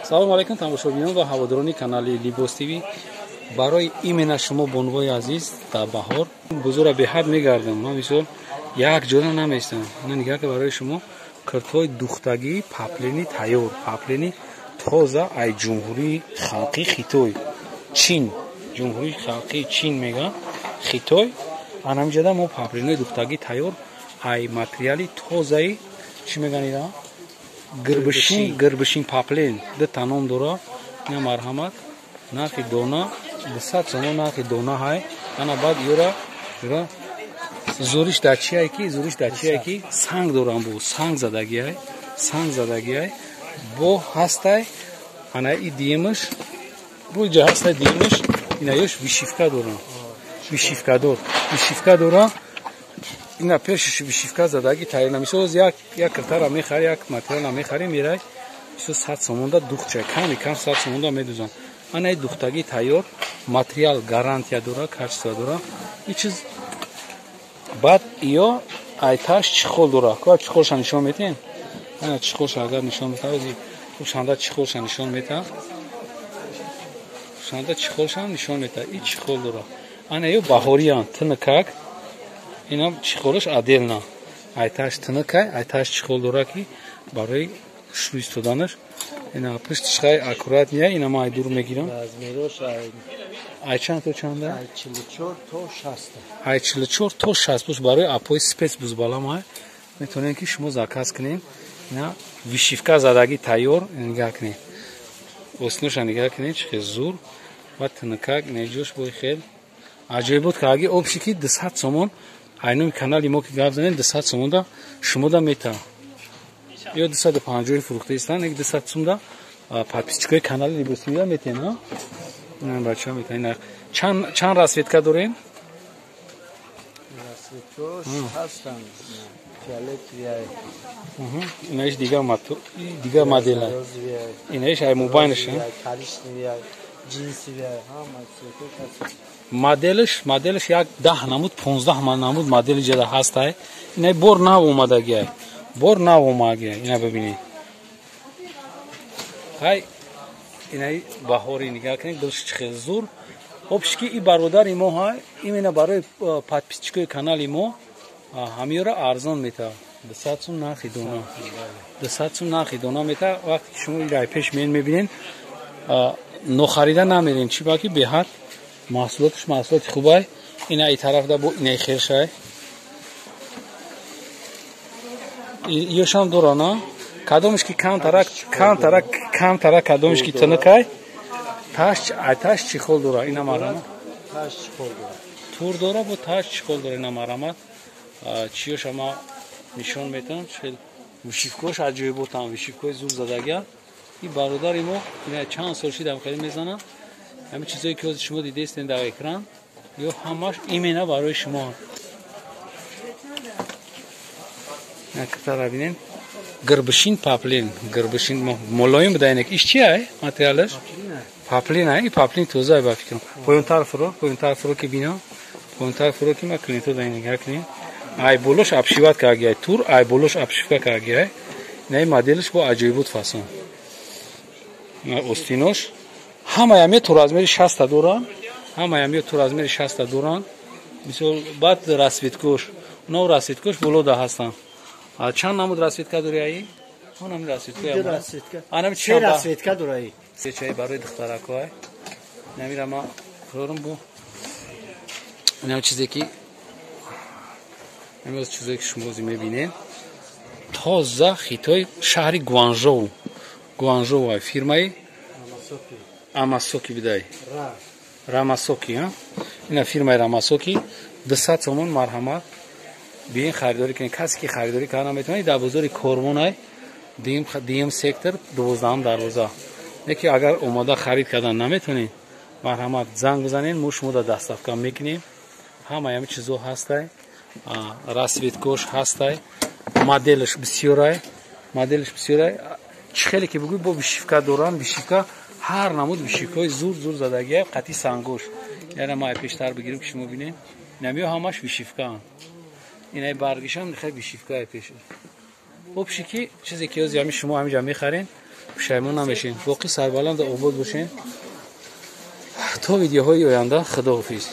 Салом алейкум, тамошобинон ва ҳаводорони канали Либос ТВ. Барои именно шумо, бонувои азиз, дар баҳор бузурга беҳад мегардам. Ман мисол як ҷода наместам. Нигаҳ ки барои шумо киртҳои духтагӣ паплини тайёр, паплини тоза ай Ҷумҳурии Халқи Хитой, Чин, Ҷумҳурии Халқи Чин мегӯям, Хитой. Анамиҷода мо паплинои духтагӣ тайёр ай материали тозаи чӣ мегӯянд ира? Гирбишин, гирбишин паплин дута ном дора. Ина марҳамат, нархи дона 200 сомон, нархи дона ҳай. Ана баъд юра юра зуриш дар чиай ки, зуриш дар чиай ки санг дорам, бо санг задагиай, санг задагиай бо ҳастай. Ана и диемаш бо ҷа ҳастай диемаш, ина ёш вишивка дорам, вишивкадор, вишивка дорам. Ина пешиш вишивка задаги тайёр. Мисол як киртара мехари, як материала мехари, мерай мисол 100 сомонда духча, ками кам 100 сомонда медузан. Ана и духтагӣ тайёр, материал гарантия дора, качество дора. И чиз баъд ё айташ чехол дора. Ка чехолша нишон метиҳем? Ана чехолша агар нишон метавози, хушанда чехолша нишон мета. Хушанда чехолша нишон мета. И чехол дора. Ана ё баҳориян тинакак. Инам чехолаш отдельно. Айташ тинакай, айташ чехол дора ки барои хушрӯ истоданаш. Ина пуштиш хай аккуратния, ина ма ай дур мегирам. Размерош ай чанд то чанда? Ай 44 то 60. Ай 44 то 60 буш барои апои спец бузбалам ай. Метавонем ки шумо заказ кунем. Ина вишивка задагӣ тайёр, нигаҳ кунед. Осиноша нигаҳ кунед, чӣ хел зур ва тинакак, неҷош бой хел. Аҷоибот кардаги обши ки 200 сомон, айноми канали мо ки гап занем 200 сомонда шумода метавон. Ё 250 фурӯхта истанд, як 200 сомда подписчикои канали Либос ТВ метен, ҳа? Бачаҳо метавонед. Чанд расцветка дорем? Расцветкош ҳастанд. Фиолетовый. Инаиш дигар модела. Инаиш ай мобайнаш, коричневый, джинсовый, ҳама цветош ҳаст. Моделаш як 10 намуд, 15 намуд модели ҷада ҳастай. Инай бор нав омадагиай. Бор нав омадагиай. Ина бибинед. Хай инаи баҳори нигаҳ кунед, дилш чӣ хел зур. Обши ки и бародари мо ҳай, именно барои подписчикои канали мо ҳамиёра арзон метавад. 200 сум нархи дона. 200 сум нархи дона метавад. Вақте ки шумо ира пеш мен мебинед, нохарида намерем, чӣ ба ки беҳад маҳсулоташ маҳсулоти хубай. Ина и тарафда бо инаи хелшай. Ёшам дора, на? Кадомиш ки камтарак, камтарак, камтарак, кадомиш ки тинакай, таш, айташ чехол дора, ина марама. Таш чехол дора. Тур дора, бо таш чехол дора, ина марама. Чиёша ма нишон метам, хел вишивкош аҷоиботам, вишивкои зур задагия. И бародари мо ина чанд сол шидам хеле мезанам. Ҳамин чизое ки ҳозир шумо дидестен дар экран, ё ҳамаш именно барои шумо. Накатара бинен. Гирбишин паплин, гирбишин мулоим буда инак. Иш чи ай материалаш? Паплин ай, паплин тоза ай ба фикрам. Поёнтар фуро, поёнтар фуро ки бино. Поёнтар фуро ки ма клиенто да нигоҳ кунем. Ай болош обшиват карги ай тур, ай болош обшивка карги ай. Ина моделш бо аҷоибот фасон. На остинош ҳамаи ами ту размери 60 доран. Ҳамаи ами ту размери 60 доран. Мисол баъд расцветкош, нав расцветкош боло да ҳастан. Чанд намуд расцветка дори ай? Он ҳам расцветка. Ду расцветка. Анам чӣ расцветка дори ай? Се чай барои духтарако ай. Намира ма хӯрам бо. Инам чизе ки имрӯз чизе ки шумо зи мебинед. Тоза Хитой, шаҳри Гуанжоу. Гуанжоу ай фирмаи Амасоки бидай. Рамасоки, ҳа? Ина фирмаи Рамасоки 200 сомон марҳамат. Биен харидорӣ кунед. Касе ки харидорӣ карда наметавонад, дар бозори Корвон ай, дуюм сектор, 12-ум дарвоза. Яке агар омода харид кардан наметавонед, марҳамат занг бизанед, мо шумо дар доставка мекунем. Ҳамаи ҳамин чизо ҳастай, расцветкош ҳастай, моделаш бисёрай, моделаш бисёрай. Чӣ хеле ки бигӯй бо вишивка доран, вишивка ҳар намуд вишивкаҳои зур зур задагиай, қатъи сангош. Яъне ма пештар бигирем ки шумо бинед. Инамиё ҳамаш вишивкаанд. Инай баргишам хеле вишивкаи пеш. Обши ки чизе ки ҳозир ҳамин шумо ҳаминҷа мехарен, Пушаймон намешем. Боқӣ сарбаланду обод бошем. То видеоҳои оянда, худоҳофиз.